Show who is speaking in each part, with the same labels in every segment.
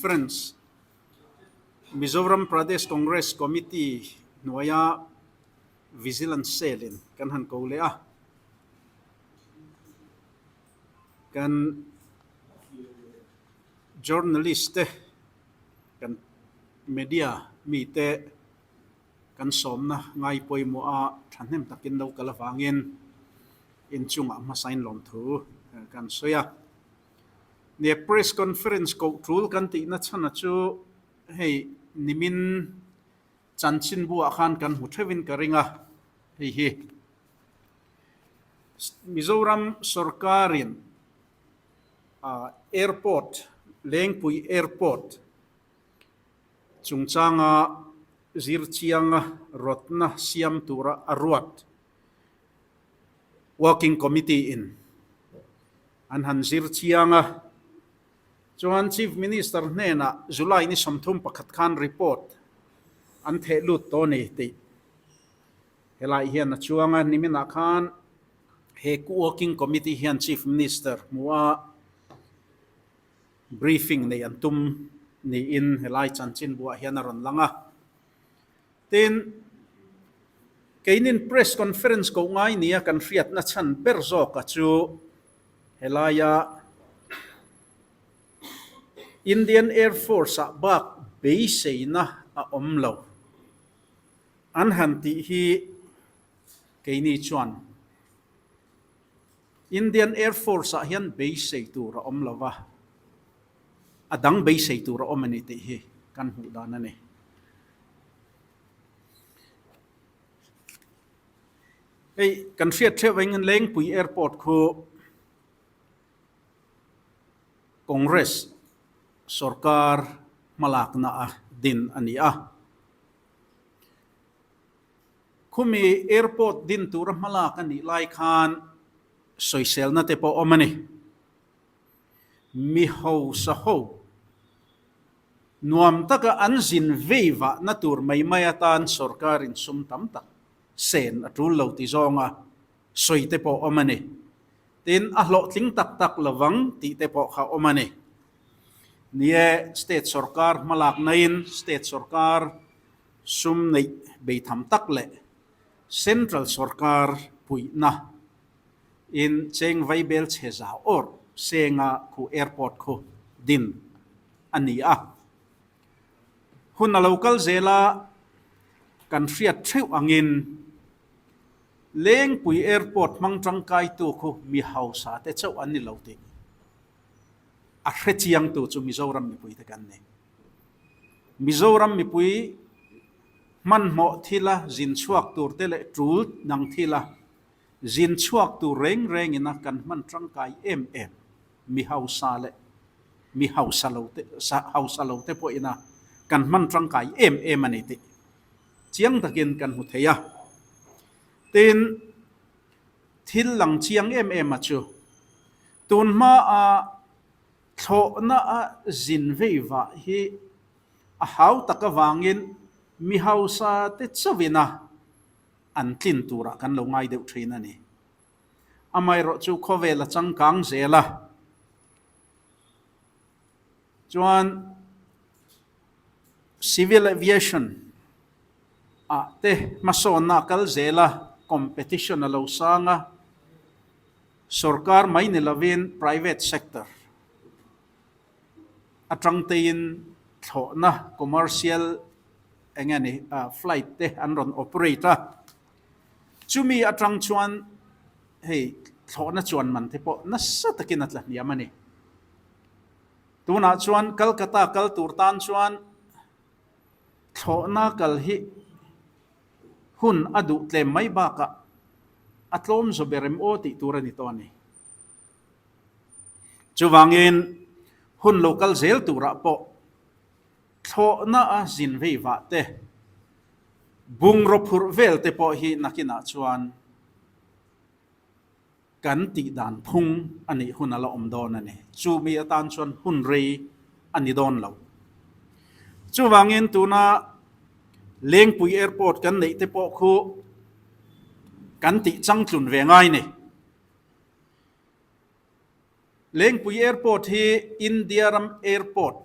Speaker 1: Conference Mizoram Pradesh Congress Committee hnuaia Vigilance Cell in kan han ko leh a. Kan journalist te, kan media mite kan sawmna ngai pawimawh a thahnem takin lo kal avangin inchungah hmasain lawmthu kan sawi a. Nia press conference koh tul kan tihna chhan a chu hei nimin chanchinbu ah khan kan hmu theuhin ka ring a, hei hi Mizoram sorkarin airport Lengpui airport chungchanga zirchianga rawtna siam tura a ruat Working Committee in an han zir chiang a, chuan Chief Minister hnenah July ni 31 khan report an theh lut tawh a ni tih helai hian a chuang a, niminah khan he Working Committee hian Chief Minister hmuha briefing neih an tum niin helai chanchinbuah hian a rawn lang a. Tin, keinin press conference koh ngai nia kan hriatna chhan ber zawka chu helaia Indian Air Force-ah bak beiseina a awm lo. An han tih hi keini chuan Indian Air Force-ah hian beisei tur a awm lo va, a dang beisei tur a awm a ni tih hi kan hmuh dan a ni. Hei kan hriat theuh vengin Lengpui Airport khu Congress sorkar hmalakna a din a ni a. Khumi airport din tura hmalak a nih lai khan sawiselna te pawh awm a ni. Mi hausa ho nuam taka an zin vei vahna tur mai mai atan sorkarin sum tam tak sen a tul lo ti zawnga sawi te pawh awm a ni. Tin, a hlawhtling tak tak lovang tih te pawh kha awm a ni. Ni e, state sorkar hmalaknain state sorkar sum neih beitham tak leh central sorkar puihna in cheng vaibel chhe zau awr senga khu airport khu din a ni a. Hun a lo kal zel a, kan hriat theuh angin Lengpui airport hmang tangkaitu khu mi hausa te chauh an ni lo tih a hre chiangtu chu Mizoram mipui te kan ni. Mizoram mipui hmanhmawh thila zin chhuak tur te leh tul dang thila Zin chhuak tur reng rengin a kan hman tangkai em em, mi hausa leh mi hausa lo te hausa lo te pawhin a kan hman tangkai em em a ni tih chiang takin kan hmu thei a. Tin, thil lang chiang em em a chu tun hmaa thlawhna a zin vei vah hi a hau tak avangin mi hausa te chauhin a an tlin turah kan lo ngai deuh thin a ni. Amaherawh chu khawvel a changkang zel a, chuan Civil Aviation ah te hmasawnna a kal zel a, competition a lo sang a, sorkar mai ni lovin private sector atang teiin thlawhna commercial eng nge ni flight te an rawn operate a, chumi atang chuan hei thlawhna chuan man te pawh nasa takin a tla hniam a ni. Tunah chuan Calcutta kal tur tan chuan thlawhna kal hi hun a duh tlem mai bakah a tlawm zaw ber em aw tih tur a ni tawh a ni. Chuvangin hun lo kal zel turah pawh Thlawhna a zin vei vah te, bungraw phurh vel te pawh hi nakinah chuan kan tih dan phung a nih hun a la awm dawn a ni. Chumi atan chuan hun rei a ni dawn lo. Chuvangin tuna Lengpui Airport kan neih te pawh khu kan tih changtlun ve ngai ni. Lengpui Airport hi India ram airport.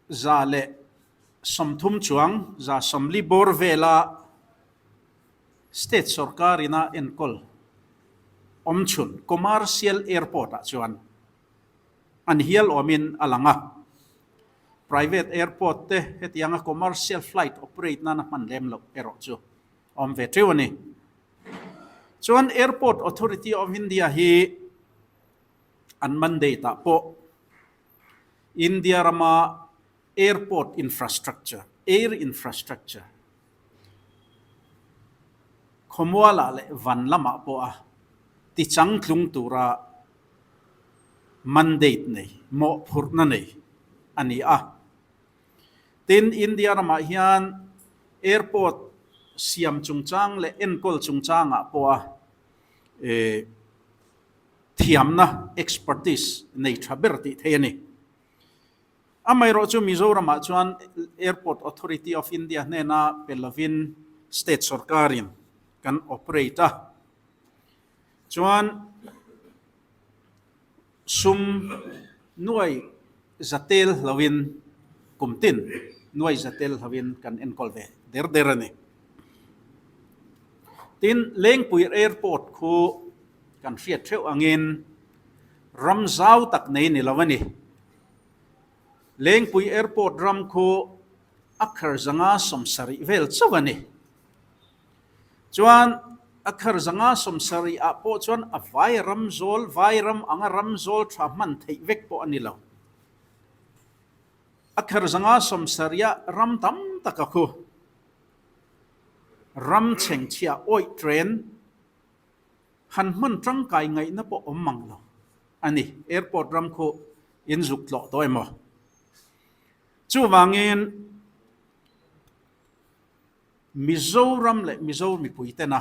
Speaker 1: 130 chuang, 140 bawr vela state sorkar ina enkawl awmchhun commercial airport ah chuan an hial awmin a lang a. Private airport te hetianga commercial flight operate nana hman lem loh erawh chu a awm ve teuh a ni. Chuan Airport Authority of India hi an mandate ah pawh India rama airport infrastructure, air infrastructure, khawmualah leh van lamah pawha tichangtlung tura mandate nei, mawhphurhna nei a ni a. Tin, India ramah hian airport siam chungchang leh enkawl chungchangah pawha thiamna, expertise, nei tha ber tih theih a ni. Amaherawh chu Mizoramah chuan Airport Authority of India hnena pe lovin state sorkarin kan operate a, chuan sum nuai za tel hloin kum tin nuai za tel hloin kan enkawl ve der der a ni. Tin, Lengpui Airport khu kan hriat theuh angin ram zau tak nei ni lo a ni. Lengpui Airport ram khu a khar zanga 70 vel chauh a ni. Chuan a khar zanga 70 ah pawh chuan a vai ram zawl, vai ram anga ram zawl tha hman theih vek pawh a ni lo. A khar zanga 70 ah ram tam tak a khu. Ram chhengchhia awih train Han hman tangkai ngaihna pawh awm mang lo a ni. Airport ram khu in zuk tlawh tawh emaw? Chuvangin Mizoram leh Mizo mipui tena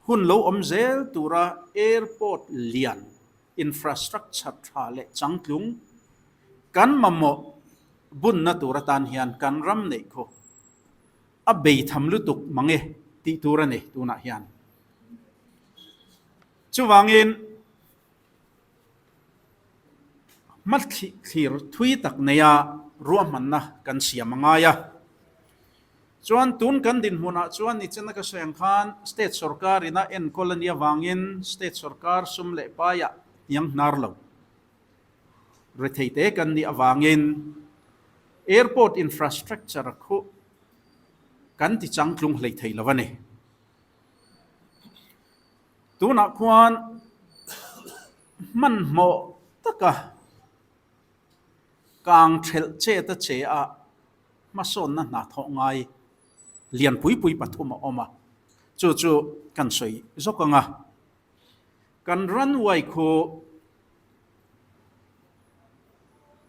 Speaker 1: hun lo awm zel tura airport lian, infrastructure tha leh changtlung kan mamawh bunna tur atan hian kan ram neih khu A bei tham lutuk mang e tih tur a ni tunah hian. Chuvangin hma thlir thui tak neia ruahmanna kan siam a ngai a. Chuan tun kan dinhmunah chuan nichina ka sawi ang khan state sorkar ina enkawl a nih avangin state sorkar sum leh paiah hniang hnar lo. Retheite kan nih avangin airport infrastructure khu kan ti changtlung hlei thei lo a ni. Tunah khuan hmanhmawh taka kang thelh chet a che a hmasawnna hna thawh ngai lian pui pui pathum a awm a, chu chu kan sawi zawk ang a. Kan runway khu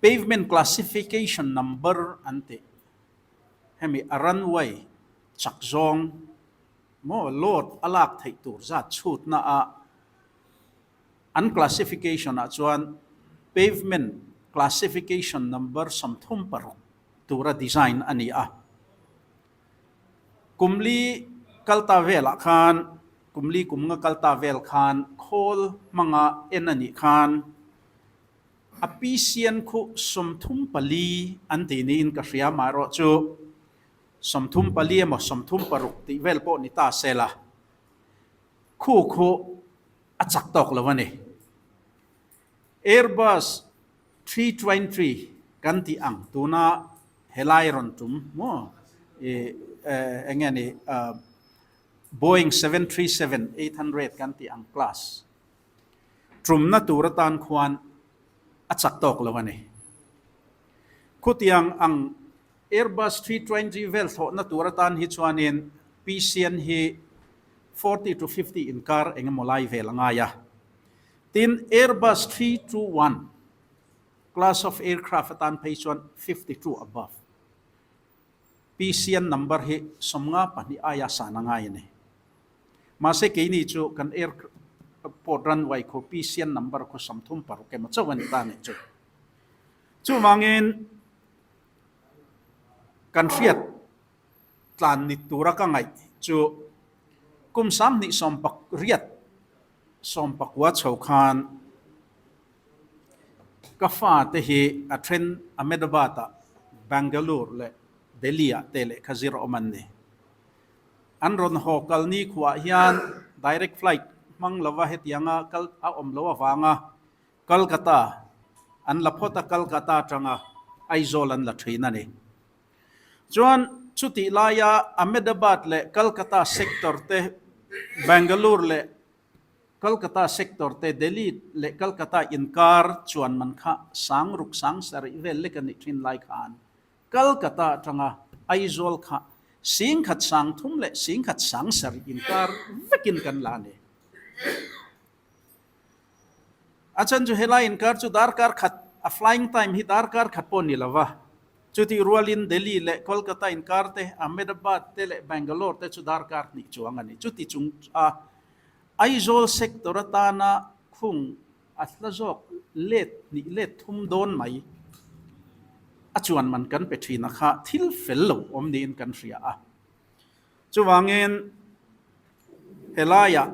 Speaker 1: pavement classification number an tih. Hemi a runway chak zawng maw load a lak theih tur zat chhutna a an classification ah chuan pavement classification number 36 tura design a ni a. Kum li kal ta velah khan, kum li kum nga kal ta vel khan khawl hmanga en a nih khan a PCN khu 34 an ti niin ka hria, amaherawh chu 34 emaw 36 tih vel pawh ni ta se la, khu khu a chak tawk lo a ni. Airbus 320 kan tih ang tuna helai rawn tum maw i eng nge ni Boeing 737-800 kan tih ang class tumna tur atan khuan a chak tawk lo a ni. Khutiang ang Airbus 320 vel thlawhna tur atan hi chuanin PCN hi 40 to 50 inkar eng emaw lai vel a ngai a. Tin, Airbus 321 class of aircraft atan phei chuan 52 above. PCN number hi 52 aia san a ngai a ni. Mahse keini chu kan airport runway khu PCN number khu 36 emaw chauh a ni ta nih chu. Chuvangin kan hriat tlan ni tura ka ngaih chu kum 2018 19 chho khan ka fate hi a then Ahmedabad-ah. Bangalore leh Delhi-ah te lehkha zir awm an ni. An rawn haw kal ni khuah hian direct flight hmang lova hetianga kal a awm loh avanga Kolkata an la phawt a, Kolkata atanga Aizawl an la thin a ni. Chuan chutih laia Ahmedabad leh Kolkata sector te, Bangalore leh Kolkata sector te, Delhi leh Kolkata inkar chuan man kha sang ruk sang sarih vel lek a nih thin lai khan Kolkata atanga Aizawl kha singkhat sang thum leh singkhat sang sarih inkar vekin kan la a ni. A chhan chu helai inkar chu darkar khat, a flying time hi darkar khat pawh a ni lo va. Chutih rualin Delhi leh Kolkata inkar te, Ahmedabad te leh Bangalore te chu darkar hnih chuang a ni. Chuti chung a Aizawl sector atana khung a hla zawk let hnih let thum dawn mai a chuan man kan pe thin a kha thil fel lo awm niin kan hria a. Chuvangin helaiah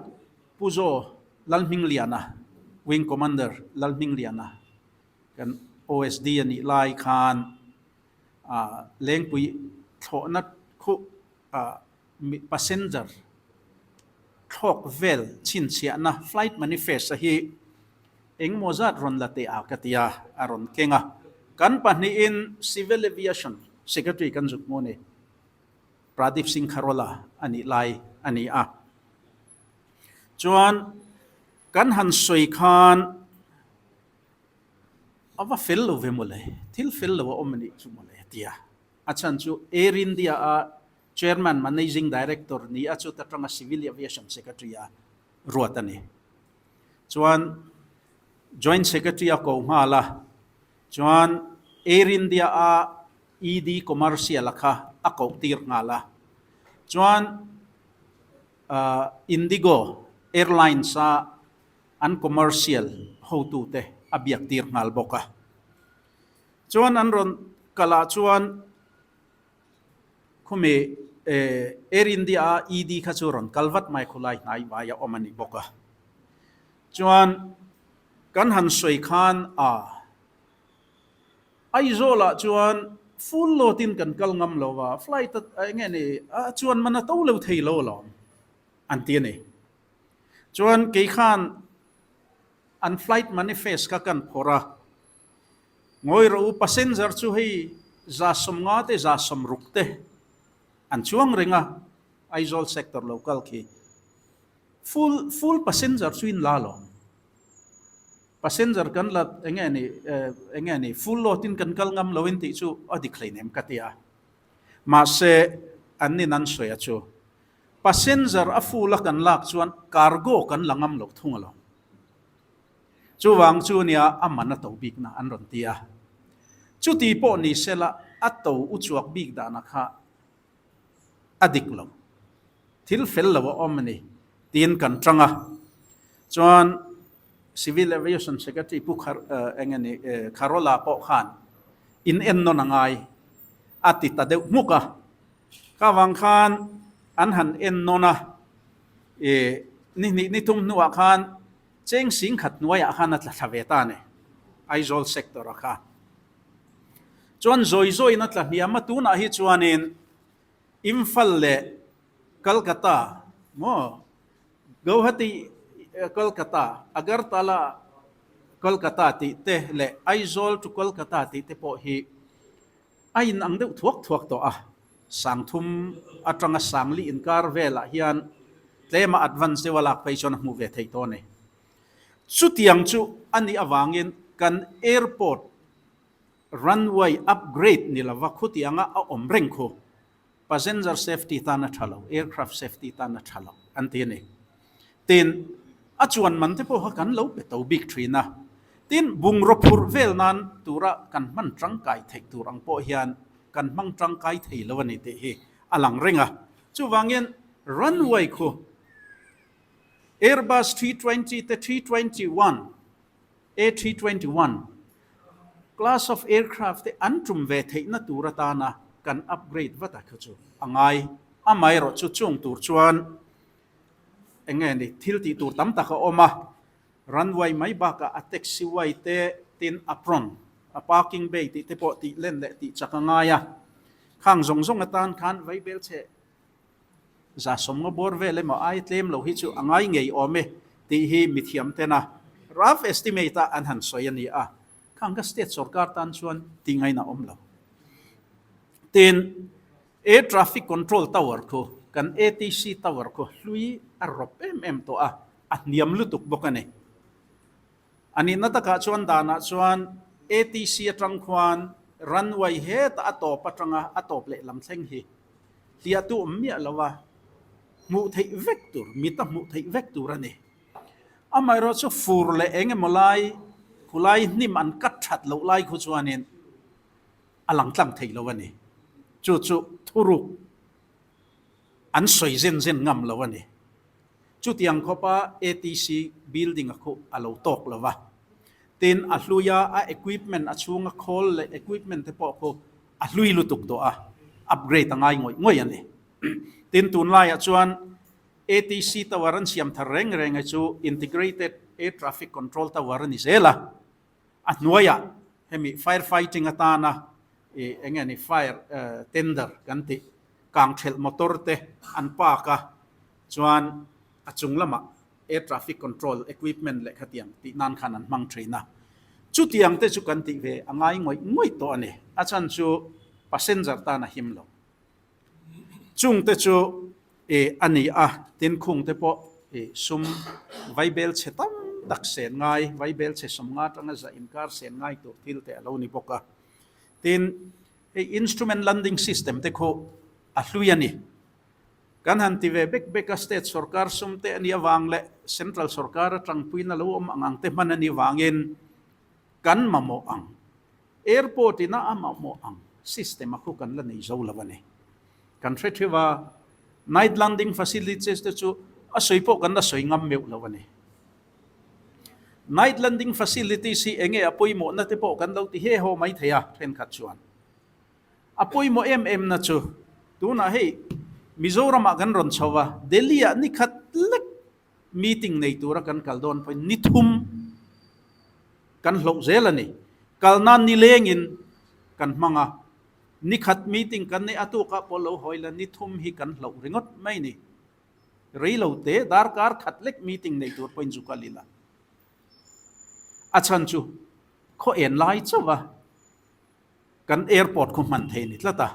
Speaker 1: Pu Zaw Lalhmingliana, Wing Commander Lalhmingliana kan OSD a nih lai khan Lengpui thlawhna khuh passenger thlawk vel chhinchhiahna flight manifest a hi engmaw zat rawn la teh a ka ti a, a rawn keng a. Kan pahnihin Civil Aviation Secretary kan zuk hmu a ni. Pradeep Singh Kharola a nih lai a ni a. Chuan kan han sawi khan a va fel lo ve mawle, thil fel lo a awm a nih chu mawle a ti a. A chhan chu Air India a Chairman, Managing Director ni a chuta tanga Civil Aviation Secretary a ruat a ni. Chuan Joint Secretary a ko nghal a, chuan Air India a ED Commercial a kha a koh tir nghal a. Chuan Indigo Airlines a an commercial hotute a biak tir nghal bawk a. Chuan an rawn kalah chuan khumi Air India a ED kha chu rawn kal vat mai khulai hnai vai a awm a ni bawk a. Chuan kan han sawi khan a Aizawlah chuan full load in kan kal ngam lo va, flight a eng nge ni a chuan man a to lo thei lo alawm an ti a ni. Chuan kei khan an flight manifest kha kan phawrh a, ngawi rawh u passenger chu hei 150 te 160 te an chuang reng a, Aizawl sector lo kal khi full full passenger chu in la alawm. Passenger kan la eng nge ni eng nge ni full load in kan kal ngam lo in tih chu a dik hleinem ka ti a. Mahse an nin an sawi a chu passenger a full a kan lak chuan cargo kan la ngam lo thung alawm. Chuvang chu nia a man a to bik na an rawn ti a. Chuti pawh ni sela a to u chuak bik dana kha a dik lo. Thil fel lo a awm a ni tiin kan tang a. Chuan Civil Aviation Secretary Pu eng nge ni Kharola pawh khan in en nawn a ngai a ti ta deuh hmuk a. Kha vang khan an han en nawn a, ni hnih ni thum hnuah khan cheng sing khat hnuaiah khan a tla thla ve ta a ni, Aizawl sector a kha. Chuan zawi zawiin a tla hniam a, tunah hi chuanin Imphal leh Kolkata maw Guwahati Kolkata, Agartala Kolkata tih te leh Aizawl to Kolkata tih te pawh hi a inang deuh thuak thuak tawh a. Sangthum atanga Sangli inkar velah hian tlema advance deuha lak phei chuan a hmuh ve theih tawh a ni. Chutiang chu a nih avangin kan airport runway upgrade ni lova khutianga a awm reng khu passenger safety tan a tha lo, aircraft safety tan a tha lo an ti a ni. Tin, a chuan man te pawh kha kan lo pe to bik thin a. Tin, bungraw phurh vel nan tura kan hman tangkai theih tur ang pawh hian kan hmang tangkai thei lo a ni tih hi a lang reng a. Chuvangin runway khu Airbus 320 te 321, A321, class of aircraft te an tum ve theihna tur atana kan upgrade vat a kha chu a ngai. Amaherawh chu chung tur chuan eng nge ni thil tih tur tam tak a awm a, runway mai bakah a taxiway te tin apron. A parking bay tih te pawh tih len leh tih chak a ngai a. Khang zawng zawng atan khan vaibelchhe 150 bawr vel emaw ai tlem lo hi chu a ngai ngei awm e tih hi mithiam tena rough estimate a an han sawi a ni a. Khang ka state sorkar tan chuan tih ngaina awm lo. Tin, Air Traffic Control Tower khu kan ATC Tower khu hlui a rawp em em tawh a, a hniam lutuk bawk a ni. A nihna takah chuan danah chuan ATC atang khuan runway hetah a tawp atanga a tawp leh lam thleng hi hliahtu awm miah lo a, hmuh theih vek tur, mita hmuh theih vek tur a ni. Amaherawhchu chu fur leh eng emaw lai, khulai hnim an cut that loh lai khu chuanin a lang tlang thei lo a ni. Chu chu thuruk an sawi zen zen ngam lo a ni. Chutiang khawpa ATC building a khuh a lo tawk lo va. Tin, a hlui a, a equipment a chhunga khawl leh equipment te pawh khu a hlui lutuk tawh a, upgrade a ngai ngawih ngawih a ni. Tin, tunlaiah chuan ATC tower an siam thar reng reng hi chu Integrated Air Traffic Control Tower a ni zel a. A hnuaiah hemi fire fighting atana ih eng nge ni fire tender kan tih kangthelh motor te an park a chuan a chung lamah air traffic control equipment leh khatiang tih nan khan an hmang thin a. Chutiang te chu kan tih ve a ngai ngawih ngawih tawh a ni. A chhan chu passenger tan a him lo. Chung te chu ih a ni a, tin khung te pawh ih sum vaibel chhe tam tak sen ngai, vaibel chhe 50 atanga za inkar sen ngai tur thil te a lo ni bawk a. Tin, hei instrument landing system te khu a hlui a ni. Kan han ti ve bek bek a, state sorkar sum te a nih avang leh central sorkar atangpuina lo awm ang ang te hman a nih vangin kan mamawh ang. Airport ina a mamawh ang system a khu kan la nei zo lo a ni. Kan hre theuh a, night landing facilities te chu a sawi pawh kan la sawi ngam meuh lo a ni. Night landing facilities hi enge a pawimawhna te pawh kan lo ti he haw mai thei a thenkhat chuan. A pawimawh em em na chu tunah hei Mizoramah kan rawn chho a, Delhi-ah ni khat lek meeting nei tura kan kal dawn pawhin ni thum kan hloh zel a ni. Kal nan nilengin kan hmang a, ni khat meeting kan neih a tukah pawh lo hawi la ni thum hi kan hloh ringawt mai ni. Rei lo te darkar khat lek meeting nei tur pawhin zu kal ila. A chhan chu khaw en lai chauh a. Kan airport khu hman thei ni tlat a.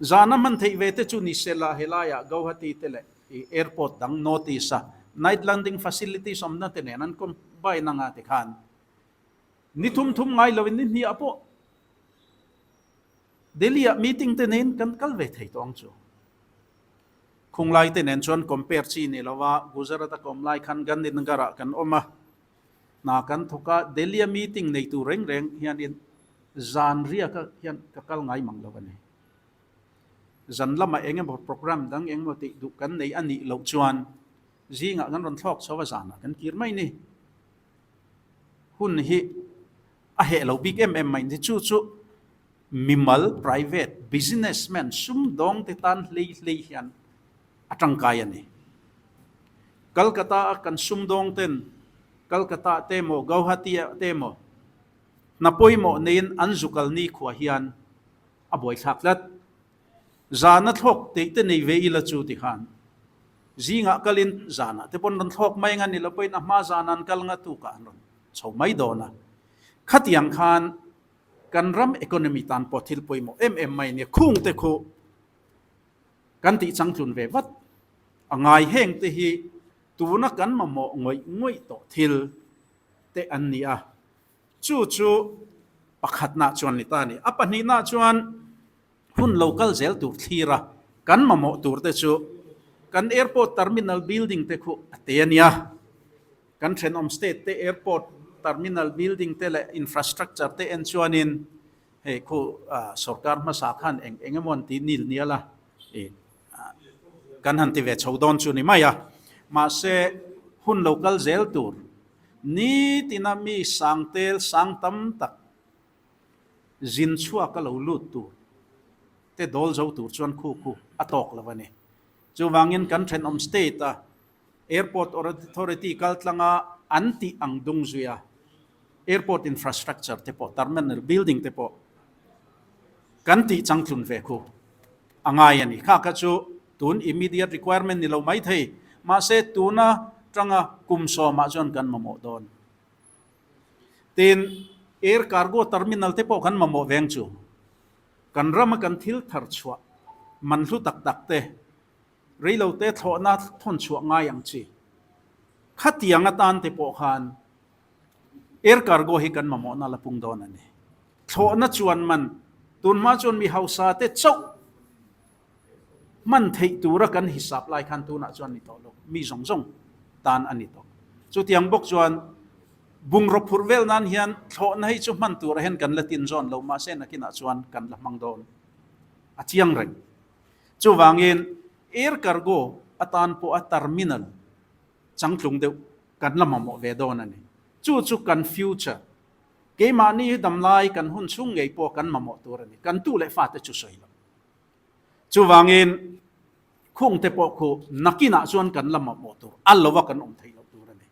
Speaker 1: Zana hman theih ve te chu ni sela helaiah Guwahati te leh i airport dang North East a night landing facilities awmna te nen an combine anga ti khan ni thum thum ngai loin ni hniah pawh Delhi ah meeting te nen kan kal ve thei tawh ang chu. Khunglai te nen chuan compare chi ni lova Gujarat a ka awm lai khan Gandhinagar ah kan awm a. Hna kan thawk a, Delhi-a meeting nei tur reng reng hianin zan riaka hian ka kal ngai mang lo a ni. Zan lamah eng emaw program dang eng emaw tih duh kan nei a nih loh chuan zingah kan rawn thlawk chho a, zanah kan kir mai ni. Hun hi a heh lo bik em em mai ni. Chu chu mimal, private, businessman, sumdawng te tan hlei hlei hian a tangkai a ni. Calcutta a kan sumdawng ten Calcutta te emaw Gauhati ah te emaw hna pawimawh neiin an zukal nikhua hian a buaithlak tlat. Zana thlawk teih te nei ve ila chu ti khan zingah kalin zanah te pawn rawn thlawk mai anga ni lo pawhin a hma zana an kal nga tukah an rawn chho mai dawn a. Khatiang khan kan ram economy tan pawh thil pawimawh em em mai nia khung te khu Kan tih changtlun ve vat a ngai heng te hi tuna kan mamawh ngawih ngawih tawh thil te an ni a, chu chu pakhatna chuan ni ta a ni. A pahnihna chuan hun lo kal zel tur thlir a, kan mamawh tur te chu kan airport terminal building te khu a te a nia. Kan thenawm state te airport terminal building te leh infrastructure te en chuanin Hei khu sorkar hmasa khan eng eng emaw an ti nil nial a, ih kan han ti ve chho dawn chu ni mai a. Mahse hun lo kal zel tur nitina mi sang tel sang tam tak zin chhuak a lo lut tur te dawl zo tur chuan khu khu a tawk lo a ni. Chuvangin kan thenawm state a Airport Authority kal tlanga an tih ang dung zui a. airport infrastructure te pawh, terminal building te pawh kan tih changtlun ve khu a ngai a ni. Kha kha chu tun immediate requirement ni lo mai thei, mahse tuna tanga kum sawmah chuan kan mamawh dawn. Tin, air cargo terminal te pawh kan mamawh veng chu. Kan rama kan thil thar chhuah man hlu tak tak te, reilote thlawhna thawn chhuah ngai ang chi. Khatiang atan te pawh khan air cargo hi kan mamawhna la pung dawn a ni. Thlawhna chuan man tunhma chuan mi hausa te chauh hman theih tura kan hisap lai khan tunah chuan ni tawh lo, mi zawng zawng tan a ni tawh. Chutiang bawk chuan bungraw phurh vel nan hian thlawhna hi chu hman turah hian kan la tin zawn lo, mahse nakinah chuan kan la hmang dawn a chiang reng. Chuvangin air cargo atan pawha terminal changtlung deuh kan la mamawh ve dawn a ni. Chu chu kan future, keimahni hi damlai kan hun chhung ngei pawh kan mamawh tur a ni. Kan tu leh fate chu sawi lo. Chuvangin khungte pawh khu nakinah chuan kan la mamawh tur a lova kan awm theih loh tur a ni.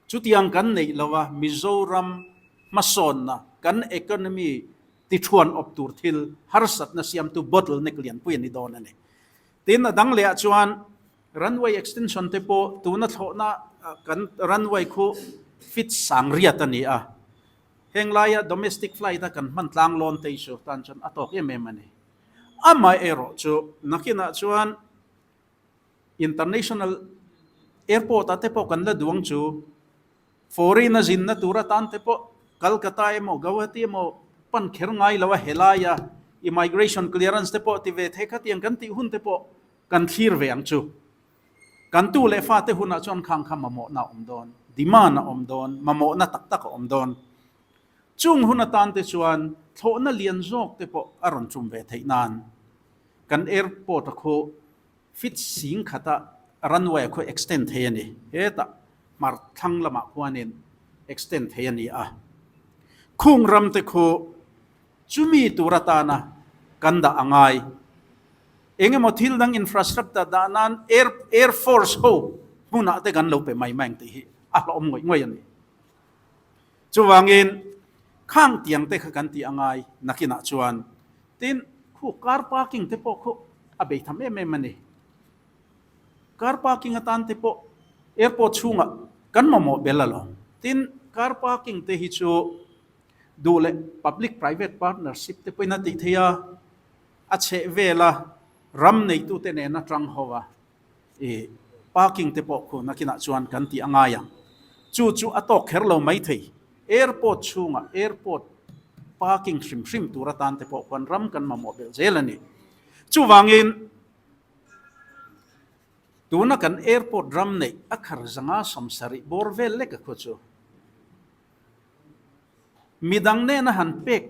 Speaker 1: Chutiang kan neih lova Mizoram hmasawnna, kan economy tithuan awp tur thil harsatna siamtu bottleneck lianpui a ni dawn a ni. Tin, a dang lehah chuan runway extension te pawh tuna thlawhna kan runway khu fit sang riat a ni a. Heng laia domestic flight a kan hman tlang lawn te chu tan chuan a tawk em em a ni. Amaherawh chu nakinah chuan International airport ah te pawh kan la duang chu foreign a zinna tur atan te pawh Calcutta emaw Guwahati emaw pan kher ngai lo a helaia immigration clearance te pawh ti ve thei khatiang kan tih hun te pawh kan thlir ve ang chu. Kan tu leh fate hunah chuan khang kha mamawhna a awm dawn, demand a awm dawn, mamawhna tak tak a awm dawn. Chung hun atan te chuan thlawhna lian zawk te pawh a rawn tum ve theih nan kan airport a khu Feet sing khata runway a khawi extend thei a ni. Hetah hmar thlang lamah khuanin extend thei a ni a. Khung ram te khu chumi tur atana kan dah a ngai. Eng emaw thil dang infrastructure dah nan air air force ho hmunah te kan lo pe mai mai ang tih hi a hlawhawm ngawih ngawih a ni. Chuvangin khang tiang te kha kan tih a ngai nakinah chuan tin khu car parking te pawh khu a bei tham em em a ni. Car parking atan te pawh airport chhungah kan mamawh bel alawm. Tin car parking te hi chu duh leh public private partnership te pawhin a tih theih a, a chheh vela ram neitute nena tang ho a. I parking te pawh khu nakinah chuan kan tih a ngai ang. Chu chu a tawk kher lo mai thei. Airport chhungah airport parking hrim hrim tur atan te pawh khuan ram kan mamawh belh zel a ni. Chuvangin tuna kan airport ram neih a khar zanga 70 bawr vel lek a khu chu midang nena han pek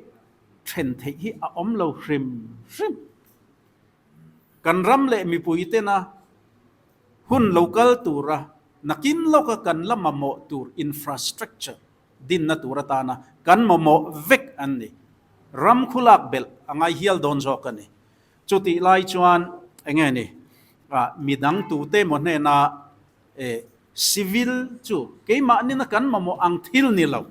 Speaker 1: then theih hi a awm lo hrim hrim. Kan ram leh mipui tena hun lo kal tura nakin lawka kan la mamawh tur infrastructure dinna tur atana kan mamawh vek an ni. Ram khulak belh a ngai hial dawn zawk a ni. Chutih lai chuan enge ni midang tute emaw hnena civil chu keimahni na kan mamawh ang thil ni lo.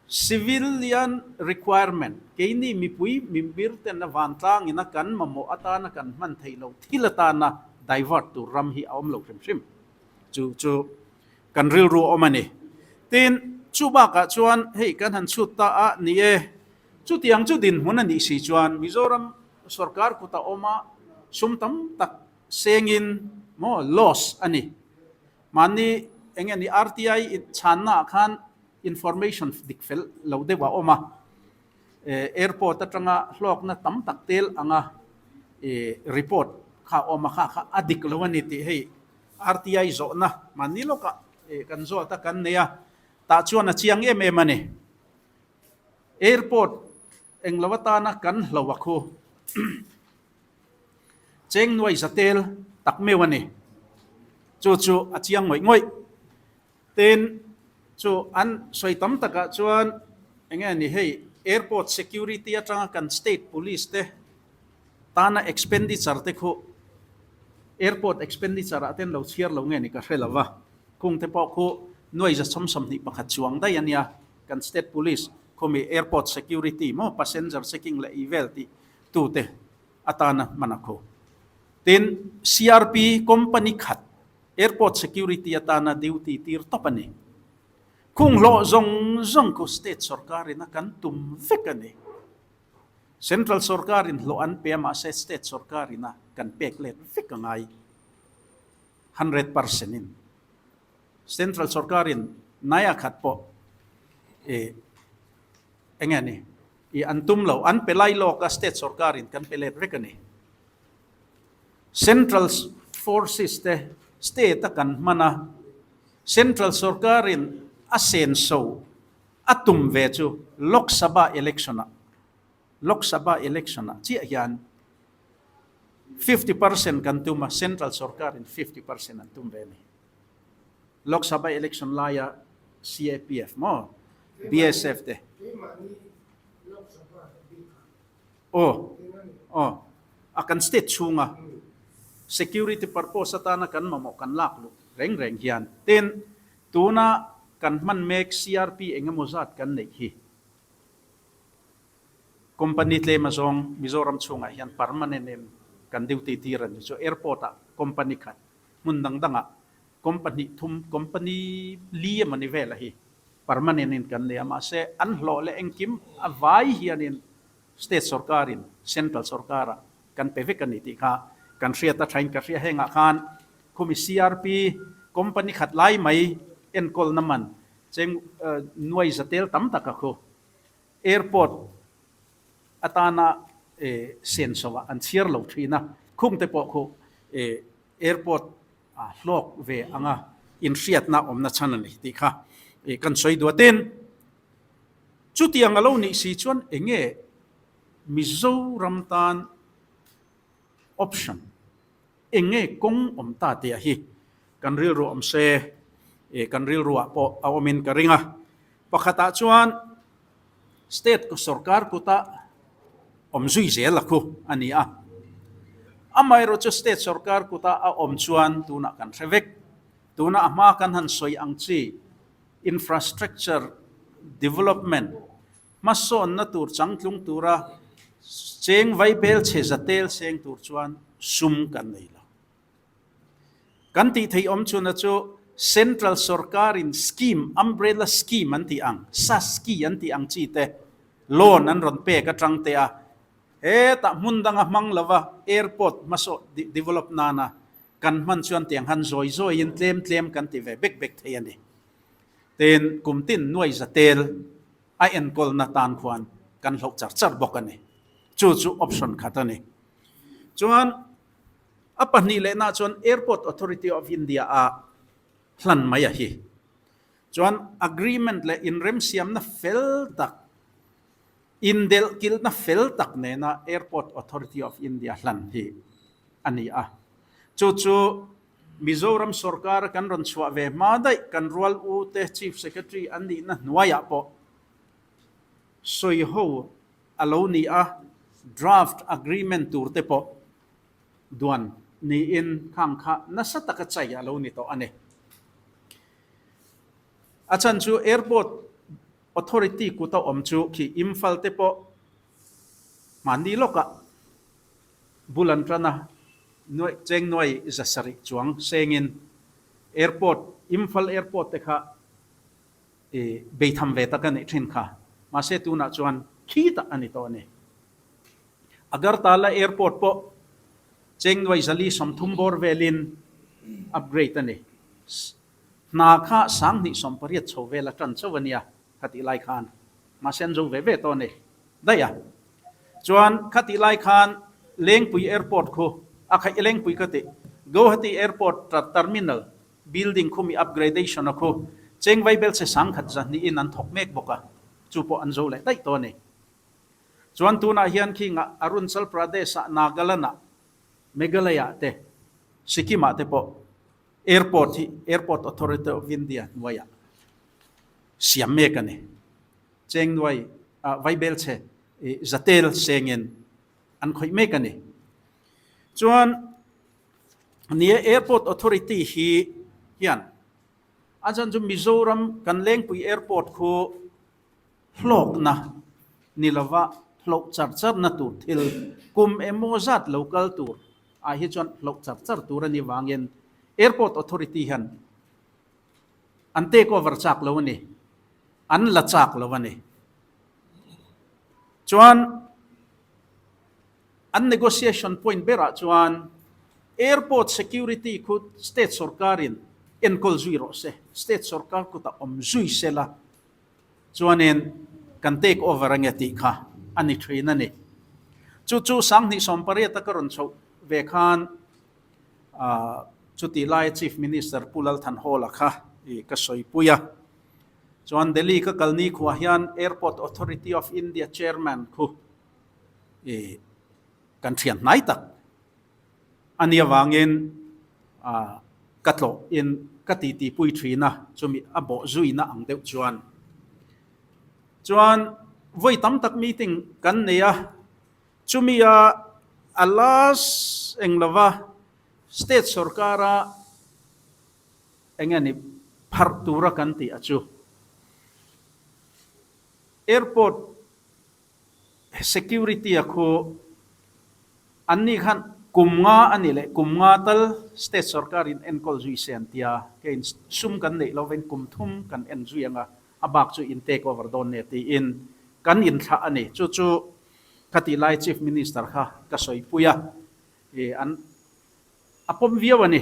Speaker 1: Civilian requirement, keini mipui mimir ten a vantlang ina kan mamawh atana kan hman theih loh thil atana divert tur ram hi a awm lo hrim hrim. Chu chu kan rilru a awm a ni. Tin, chu bakah chuan hei kan han chhut ta a ni e, chutiang chu dinhmun a nih si chuan Mizoram sorkar kuta awma sum tam tak sengin maw loss a ni. Mahni eng nge ni RTI chhannaah khan information dik fel lo deuh a awm a, airport atanga hlawkna tam tak tel anga report kha a awm a, kha kha a dik lo a ni tih hei RTI zawhna mahni lawkah kan zawt a kan nei a, tah chuan a chiang em em a ni. Airport englo atana kan hlo a khu. Cheng nuai za tel tak meuh a ni. Chu chu a chiang ngawih ngawih. Tin, chu an sawi tam takah chuan eng nge ni hei airport security atanga kan state police te tana expenditure te khu airport expenditure ah ten lo chhiar lo nge ni ka hre lo va. Khung te pawh khu. Nuai 121 chuang daih a nia. Kan State Police khawmi Airport Security maw Passenger Checking leh vel tih tute atana hman a kho. Tin, CRP company khat Airport Security atana duty tir tawp a ni. Khung hlawh zawng zawng khu State sorkarin a kan tum vek a ni. Central sorkarin hlawh an pe a mahse State sorkarin a kan pek let vek a ngai. 100% in. Central sorkarin nai a khat pawh i eng nge ni i an tum lo, an pe lai lawk a state sorkarin kan pe let vek a ni. Central forces te state a kan hman a, central sorkarin a senso a tum ve chu Lok Sabha election ah Lok Sabha election ah chiah hian 50% kan tum a, central sorkarin 50% an tum ve a ni. Lok Sabha election laia CAPF maw BSF te. Aw aw a kan state chhunga security purpose atana kan mamawh kan lak luh reng reng hian tin tuna kan hman mek CRP engemaw zat kan neih hi company tlem azawng Mizoram chhungah hian permanent in kan duty tir a ni chu airport ah company khat hmun dang dangah company thum company li emaw ni vel a hi permanent in kan nei a mahse an hlawh leh engkim a vai hianin state sorkarin central sorkara kan pe vek a ni tih kha kan hriat a thain ka hria hengah khan khumi CRP company khat lai mai enkawlna man cheng nuai zatel tam tak a khu airport atana senso ah an chhiar lo thin a khungte pawh khu Airport a hlawk ve anga inhriatna awmna chhan a ni tih kha kan sawi duatin chutiang a lo nih si chuan enge Mizoram tan option enge kawng awm ta tih ah hi kan rilru awm se kan rilru ah pawh a awmin ka ring a. Pakhatah chuan State sorkar kuta awm zui zel a khu a ni a. Amaherawh chu state sorkar kuta a awm chuan tunah kan hre vek. Tuna a hma kan han sawi ang chi infrastructure development hmasawnna tur changtlung tura cheng vaibel chhe zatel seng tur chuan sum kan nei lo. Kan tih theih awm chhuna chu Central sorkarin scheme, umbrella scheme an tih ang, SASCI an tih ang chi te loan an rawn pek atang te a, hetah hmun danga hmang lova airport hmasaw develop nana kan hman chuan tiang han zawi zawiin tlem tlem kan ti ve bek bek thei a ni. Tin, kum tin nuai zatel a enkawlna tan khuan kan hloh char char bawk a ni. Chu chu option khat a ni. Chuan A pahnih lehna chuan Airport Authority of India a hlan mai a hi. Chuan agreement leh inremsiamna fel tak, indelhkilhna fel tak nena Airport Authority of India hlan hi a ni a. Chu chu Mizoram sorkara kan rawn chhuah ve hma daih kan rual u te Chief Secretary an nihna hnuaiah pawh sawiho a lo ni a, draft agreement tur te pawh duan niin khang kha nasa taka chai a lo ni tawh a ni. A chhan chu Airport Authority kuta awm chu khi Imphal te pawh hmanni lawkah bul an tan a, nuai cheng nuai 700 chuang sengin Airport, Imphal Airport te kha i beitham ve tak a nih thin kha. Mahse tunah chuan khitah a ni tawh a ni. Agartala Airport pawh cheng nuai 430 bawr velin upgrade a ni. Hna kha 2018 chho vel a tan chauh a nia khatih lai khan. Mahse an zo ve ve tawh a ni daih a. Chuan khatih lai khan Lengpui Airport khu a khaih Lengpui ka tih Guwahati Airport Terminal building khumi upgradation a khu cheng vaibel che 1000 zahnihin an thawk mek bawk a, chu pawh an zo leh daih tawh a ni. Chuan tunah hian khingah Arunchal Pradesh-ah Nagaland-ah, Meghalaya-ah te, Sikkim-ah te pawh airport hi Airport Authority of India hnuaiah siam mek a ni. Cheng nuai vaibel che zatel sengin an khawih mek a ni. Chuan nia Airport Authority hi hian. A chhan chu Mizoram kan Lengpui Airport khu hlawkna ni lova hloh char charna tur thil kum emaw zat lo kal tur ah hi chuan hloh char char tur a nih vangin Airport Authority hian an take over chak lo a ni, an la chak lo a ni. Chuan an negotiation point berah chuan Airport security khu state sorkarin enkawl zui rawh se, state sorkar kutah awm zui se la chuanin kan take over ange tih kha a ni thin a ni. Chu chu Sanghnih sawmpariata ka rawn chhoh ve khan chutih laia Chief Minister Pu Lalthanhawla kha ka sawipui a. Chuan Delhi ka kal ni khuah hian Airport Authority of India Chairman khu kan thian hnai tak a nia vangin ka tlawh in ka titi pui thin a, chumi a bawh zuina ang deuh chuan. Chuan vawi tam tak meeting kan nei a, chumi a a last eng lova state sorkara eng nge ni pharh tura kan tih a chu airport Security a khu an nih khan kum nga a nih leh kum nga tal state sorkar in enkawl zui se an tia, keiin sum kan neih lovin kum thum kan en zui anga a bak chu in take over dawn nia tiin kan inthlah a ni. Chu chu ka tih lai Chief Minister kha ka sawipui a, ih an a pawm viau a ni.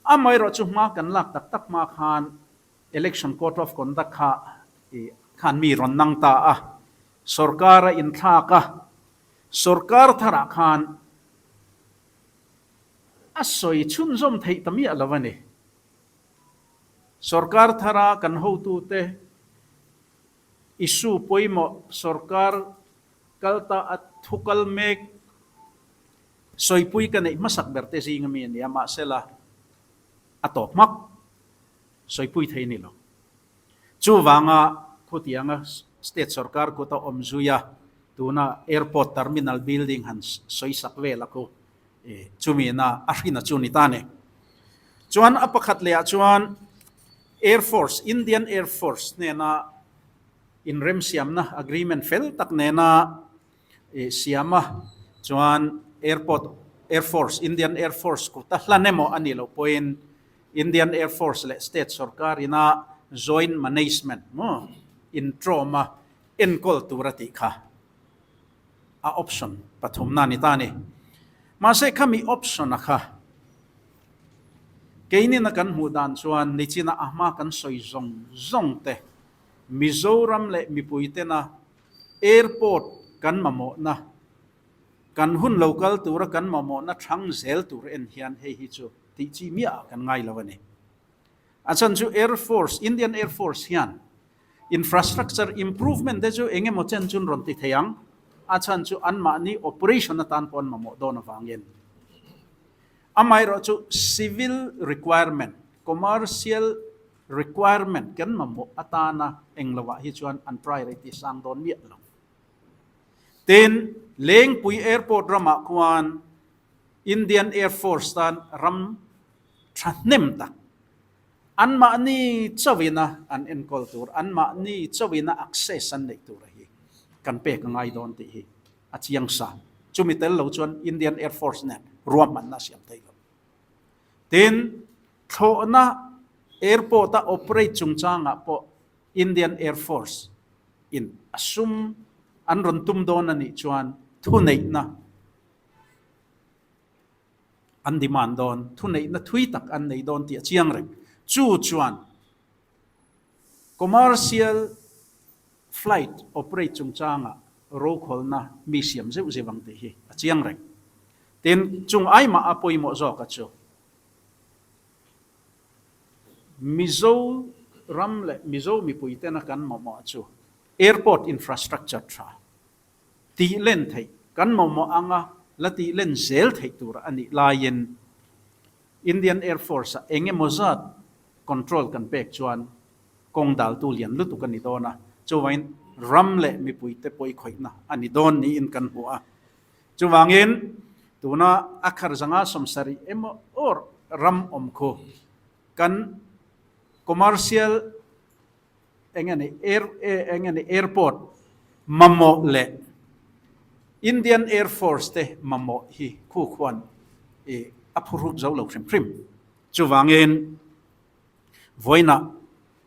Speaker 1: Amaherawhchu hma kan lak tak tak hma khan Election Code of Conduct kha khan mi rawn nang ta a, sorkar a inthlak a, sorkar tharah khan a sawi chhunzawm theih ta miah lo a ni. Sorkar thara kan hotute issue pawimawh sorkar kal ta a thu kal mek sawipui ka neih hmasak ber te zing ami a ni a, mahsela a tawp hmak. Sawipui thei ni lo. Chuvanga khutianga state sorkar kut a awm zui a, tuna airport terminal building han sawisak vel a khu chumi na a hrin a chu ni ta ni. Chuan a pakhat leh ah chuan Air Force, Indian Air Force hnena inremsiamna agreement fel tak nena siam a, chuan airport Air Force, Indian Air Force kut a hlan emaw a nih loh pawhin Indian Air Force leh state sorkar ina joint management maw intrawm a enkawl tur a tih kha a option pathumna a ni ta a ni. Mahse khami option a kha keinin a kan hmuh dan chuan nichina a hma kan sawi zawng zawng te Mizoram leh mipui tena airport kan mamawhna kan hun lo kal tura kan mamawhna thang zel tur en hian hei hi chu tih chi miah ah kan ngai lo a ni. A chhan chu Air Force, Indian Air Force hian infrastructure improvement te chu eng emaw chen chun rawn ti thei ang, a chhan chu anmahni operation atan pawh an mamawh dawn avangin. Amaherawh chu civil requirement, commercial requirement kan mamawh atana eng lovah hi chuan an priority sang dawn miah lo. Tin, Lengpui Airport ramah khuan Indian Air Force tan ram thahnem tak, anmahni chauhina an enkawl tur, anmahni chauhina access an neih tur a hi kan pek a ngai dawn tih hi a chiang sa. Chumi tel lo chuan Indian Air Force nen ruahmanna a siam thei lo. Tin, thlawhna airport a operate chungchangah pawh Indian Air Force in a sum an rawn tum dawn a nih chuan thuneihna an demand dawn, thuneihna thui tak an nei dawn tih a chiang reng. Chu chuan commercial flight operate chungchangah rokhawlna mi siam zeuh zeuh ang tih hi a chiang reng. Tin, chung aimah a pawimawh zawk a chu Mizo ram leh Mizo mipui tena kan mamawh chu airport infrastructure tha tih len theih kan mamawh anga la tih len zel theih tur a nih laiin Indian Air Force ah eng emaw zat control kan pek chuan kawng daltu lian lutuk a ni dawn a, chuvangin ram leh mipuite pawi khawihna a ni dawn niin kan hmu a. Chuvangin tuna a khar zanga 70 emaw or ram awm khu kan. Commercial eng nge air eng nge airport mamawh leh Indian Air Force te mamawh hi khu khuan i a phuhruk zo lo hrim hrim. Chuvangin vawiinah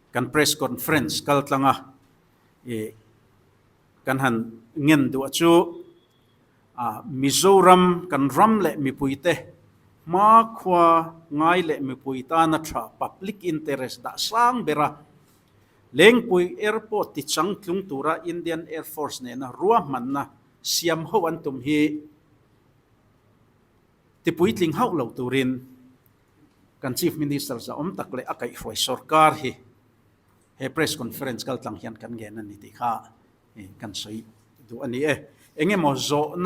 Speaker 1: kan press conference kal tlanga i kan han ngen duh chu Mizoram kan ram leh mipuite hmakhua ngai leh mipui tana tha public interest dah sang bera Lengpui Airport tichangtlung tura Indian Air Force nena ruahmanna siam ho an tum hi tipuitling hauh lo turin kan Chief Minister zahawm tak leh a kaihhruai sorkar hi he press conference kaltlang hian kan ngen a ni tih kha kan sawi duh a ni e. Engemaw zawhna.